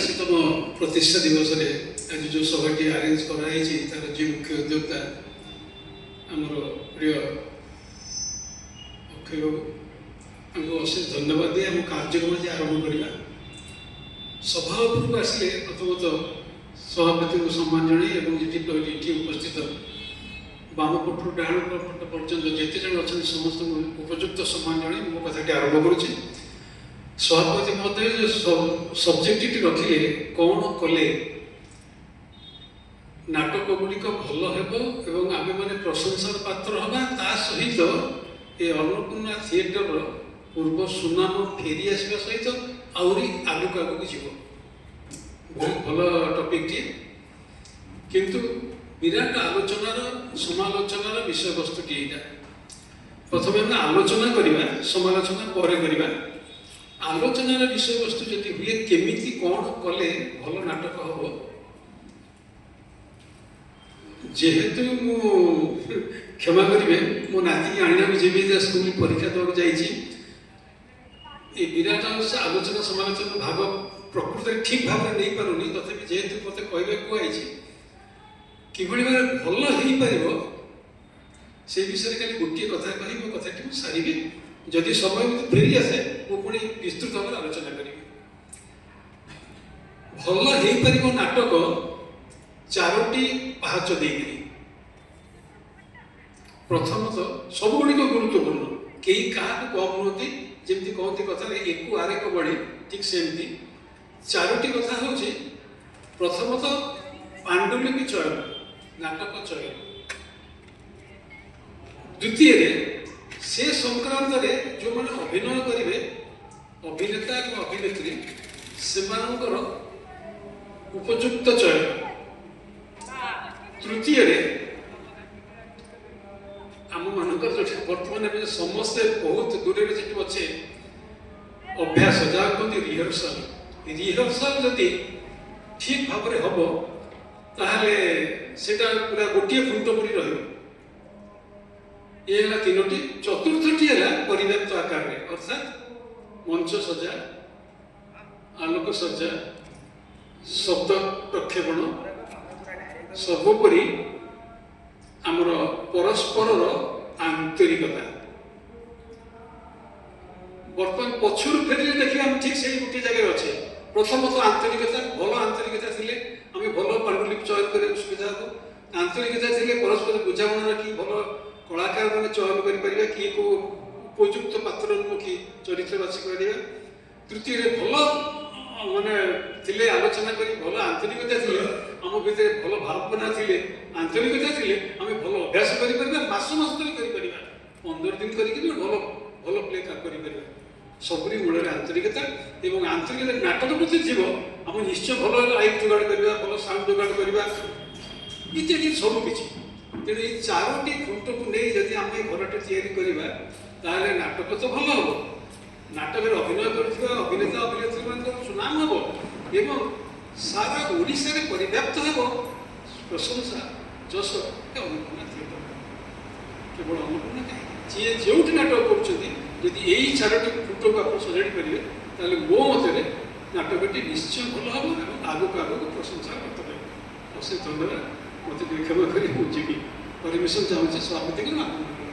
46ତମ ପ୍ରତିଷ୍ଠା ଦିବସରେ ଆଜି ଯେଉଁ ସଭାଟି ଆରେଞ୍ଜ କରାହେଇଛି, ତାର ଯିଏ ମୁଖ୍ୟ ଉଦ୍ୟୋକ୍ତା ଆମର ପ୍ରିୟ ଅକ୍ଷୟ ବାବୁ, ତାଙ୍କୁ ଅଶେଷ ଧନ୍ୟବାଦ ଦେଇ ଆମ କାର୍ଯ୍ୟକ୍ରମ ଆଜି ଆରମ୍ଭ କରିବା। ସଭା ଉପରକୁ ଆସିଲେ ପ୍ରଥମତଃ ସଭାପତିଙ୍କୁ ସମ୍ମାନ ଜଣାଇ ଏବଂ ଏଠି ଉପସ୍ଥିତ ବାମ ପଟରୁ ଡାହାଣ ପଟ ପର୍ଯ୍ୟନ୍ତ ଯେତେ ଜଣ ଅଛନ୍ତି, ସମସ୍ତଙ୍କୁ ଉପଯୁକ୍ତ ସମ୍ମାନ ଜଣାଇ ମୋ କଥାଟି ଆରମ୍ଭ କରୁଛି। ସଭାପତି ମଧ୍ୟ ଯେଉଁ ସବଜେକ୍ଟଟି ରଖିଲେ, କ'ଣ କଲେ ନାଟକ ଗୁଡ଼ିକ ଭଲ ହେବ ଏବଂ ଆମେମାନେ ପ୍ରଶଂସାର ପାତ୍ର ହେବା, ତା ସହିତ ଏ ଅନ୍ନପୂର୍ଣ୍ଣା ଥିଏଟରର ପୂର୍ବ ସୁନାମ ଫେରି ଆସିବା ସହିତ ଆହୁରି ଆଗକୁ ଆଗକୁ ଯିବ, ବହୁତ ଭଲ ଟପିକଟିଏ, କିନ୍ତୁ ବିରାଟ ଆଲୋଚନାର ସମାଲୋଚନାର ବିଷୟବସ୍ତୁଟି ଏଇଟା। ପ୍ରଥମେ ଆମେ ଆଲୋଚନା କରିବା, ସମାଲୋଚନା ପରେ କରିବା। ଆଲୋଚନାର ବିଷୟବସ୍ତୁ ଯଦି ହୁଏ କେମିତି କ'ଣ କଲେ ଭଲ ନାଟକ ହେବ, ଯେହେତୁ ମୁଁ, କ୍ଷମା କରିବେ, ମୋ ନାତିକି ଆଣିବାକୁ ଯିବି, ସ୍କୁଲ ପରୀକ୍ଷା ଦେବାକୁ ଯାଇଛି, ଏ ବିରାଟ ଆଲୋଚନା ସମାଲୋଚନା ଭାଗ ପ୍ରକୃତରେ ଠିକ୍ ଭାବରେ ନେଇପାରୁନି। ତଥାପି ଯେହେତୁ ମୋତେ କହିବାକୁ କୁହାଯାଇଛି, କିଭଳି ଭାବରେ ଭଲ ହେଇପାରିବ ସେଇ ବିଷୟରେ ଖାଲି ଗୋଟିଏ କଥା କହି ମୋ କଥାଟି ମୁଁ ସାରିବି। ଯଦି ସମୟ ମୋତେ ଫେରି ଆସେ, ମୁଁ ପୁଣି ବିସ୍ତୃତ ଭାବରେ ଆଲୋଚନା କରିବି। ଭଲ ହେଇପାରିବ ନାଟକ ଚାରୋଟି ପାହାଚ ଦେଇକରି। ପ୍ରଥମତଃ, ସବୁଗୁଡ଼ିକ ଗୁରୁତ୍ୱପୂର୍ଣ୍ଣ, କେହି କାହାକୁ କମ୍ ନୁହନ୍ତି। ଯେମିତି କହନ୍ତି କଥାରେ ଏକୁ ଆରେକ ବଢ଼ି, ଠିକ୍ ସେମିତି ଚାରୋଟି କଥା ହେଉଛି, ପ୍ରଥମତଃ ପାଣ୍ଡୁଲିପି ଚୟନ, ନାଟକ ଚୟନ। ଦ୍ୱିତୀୟରେ ସେ ସଂକ୍ରାନ୍ତରେ ଯେଉଁମାନେ ଅଭିନୟ କରିବେ, ଅଭିନେତା ଏବଂ ଅଭିନେତ୍ରୀ, ସେମାନଙ୍କର ଉପଯୁକ୍ତ ଚୟନ। ତୃତୀୟରେ ଆମମାନଙ୍କର ଯେଉଁଟା ବର୍ତ୍ତମାନ ଏବେ ସମସ୍ତେ ବହୁତ ଦୂରରେ ସେଠି ଅଛେ, ଅଭ୍ୟାସ, ଯାହା କୁହନ୍ତି ରିହର୍ସାଲ। ରିହର୍ସାଲ ଯଦି ଠିକ୍ ଭାବରେ ହେବ, ତାହେଲେ ସେଇଟା ପୁରା ଗୋଟିଏ ଖୁଣ୍ଟ ପରି ରହିବ। ଏ ହେଲା ତିନୋଟି। ଚତୁର୍ଥଟି ହେଲା ପରିବ୍ୟାପ୍ତ ଆକାରରେ, ଅର୍ଥାତ୍ ମଞ୍ଚ ସଜା, ଆଲୋକ ସଜ୍ଜା, ଶବ୍ଦ ପ୍ରକ୍ଷେପଣ, ସର୍ବୋପରି ଆମର ପରସ୍ପରର ଆନ୍ତରିକତା। ବର୍ତ୍ତମାନ ପଛରୁ ଫେରିଲେ ଦେଖିବା ଆମେ ଠିକ୍ ସେଇ ଗୋଟିଏ ଜାଗାରେ ଅଛେ। ପ୍ରଥମତଃ ଆନ୍ତରିକତା, ଭଲ ଆନ୍ତରିକତା ଥିଲେ ଆମେ ଭଲ ପାଣ୍ଡୁଲିପି ଚୟନ କରିବାକୁ ସୁବିଧା ହେବ। ଆନ୍ତରିକତା ଥିଲେ ପରସ୍ପର ବୁଝାମଣା ରଖି ଭଲ କଳାକାରମାନେ ଚୟନ କରିପାରିବା, କିଏ କେଉଁ ଉପଯୁକ୍ତ ପାତ୍ର ମୁଖୀ ଚରିତ୍ର ବାଛି ପାରିବା। ତୃତୀୟରେ ଭଲ ମାନେ ଥିଲେ, ଆଲୋଚନା କରି ଭଲ ଆନ୍ତରିକତା ଥିଲେ, ଆମ ଭିତରେ ଭଲ ଭାବନା ଥିଲେ, ଆନ୍ତରିକତା ଥିଲେ ଆମେ ଭଲ ଅଭ୍ୟାସ କରିପାରିବା, ମାସ ମାସ ଧରି କରିପାରିବା, 15 ଦିନ କରିକି ବି ଭଲ ଭଲ ପ୍ଲେ କରିପାରିବା। ସବୁରି ମୂଳରେ ଆନ୍ତରିକତା ଏବଂ ଆନ୍ତରିକତା ନାଟକ ପ୍ରତି ଥିବ, ଆମେ ନିଶ୍ଚୟ ଭଲ ଲାଇଟ୍ ଯୋଗାଡ଼ କରିବା, ଭଲ ସାଉଣ୍ଡ ଯୋଗାଡ଼ କରିବା, ଇତ୍ୟାଦି ସବୁ କିଛି। ତେଣୁ ଏଇ ଚାରୋଟି ଖୁଣ୍ଟକୁ ନେଇ ଯଦି ଆମେ ଘରଟି ତିଆରି କରିବା, ତାହେଲେ ନାଟକ ତ ଭଲ ହେବ, ନାଟକରେ ଅଭିନୟ କରୁଥିବା ଅଭିନେତା ଅଭିନେତ୍ରୀମାନଙ୍କର ସୁନାମ ହେବ ଏବଂ ସାରା ଓଡ଼ିଶାରେ ପରିବ୍ୟାପ୍ତ ହେବ ପ୍ରଶଂସା, ଯଶ ଅନ୍ନପୂର୍ଣ୍ଣା ଥିଏଟର। କେବଳ ଅନ୍ନପୂର୍ଣ୍ଣା କାହିଁକି, ଯିଏ ଯେଉଁଠି ନାଟକ କରୁଛନ୍ତି, ଯଦି ଏଇ ଚାରୋଟି ଖୁଣ୍ଟକୁ ଆପଣ ସଜାଡ଼ି ପାରିବେ, ତାହେଲେ ମୋ ମତରେ ନାଟକଟି ନିଶ୍ଚୟ ଭଲ ହେବ ଏବଂ ଆଗକୁ ଆଗକୁ ପ୍ରଶଂସା ପ୍ରାପ୍ତ ହେବ। ଅଶେଷ ଧନ୍ୟବାଦ। ମୋତେ ଟିକେ କ୍ଷମା କରି ମୁଁ ଯିବି, ପରମିଶନ ଚାହୁଁଛି ସଭାପତିଙ୍କୁ ଆପଣଙ୍କୁ।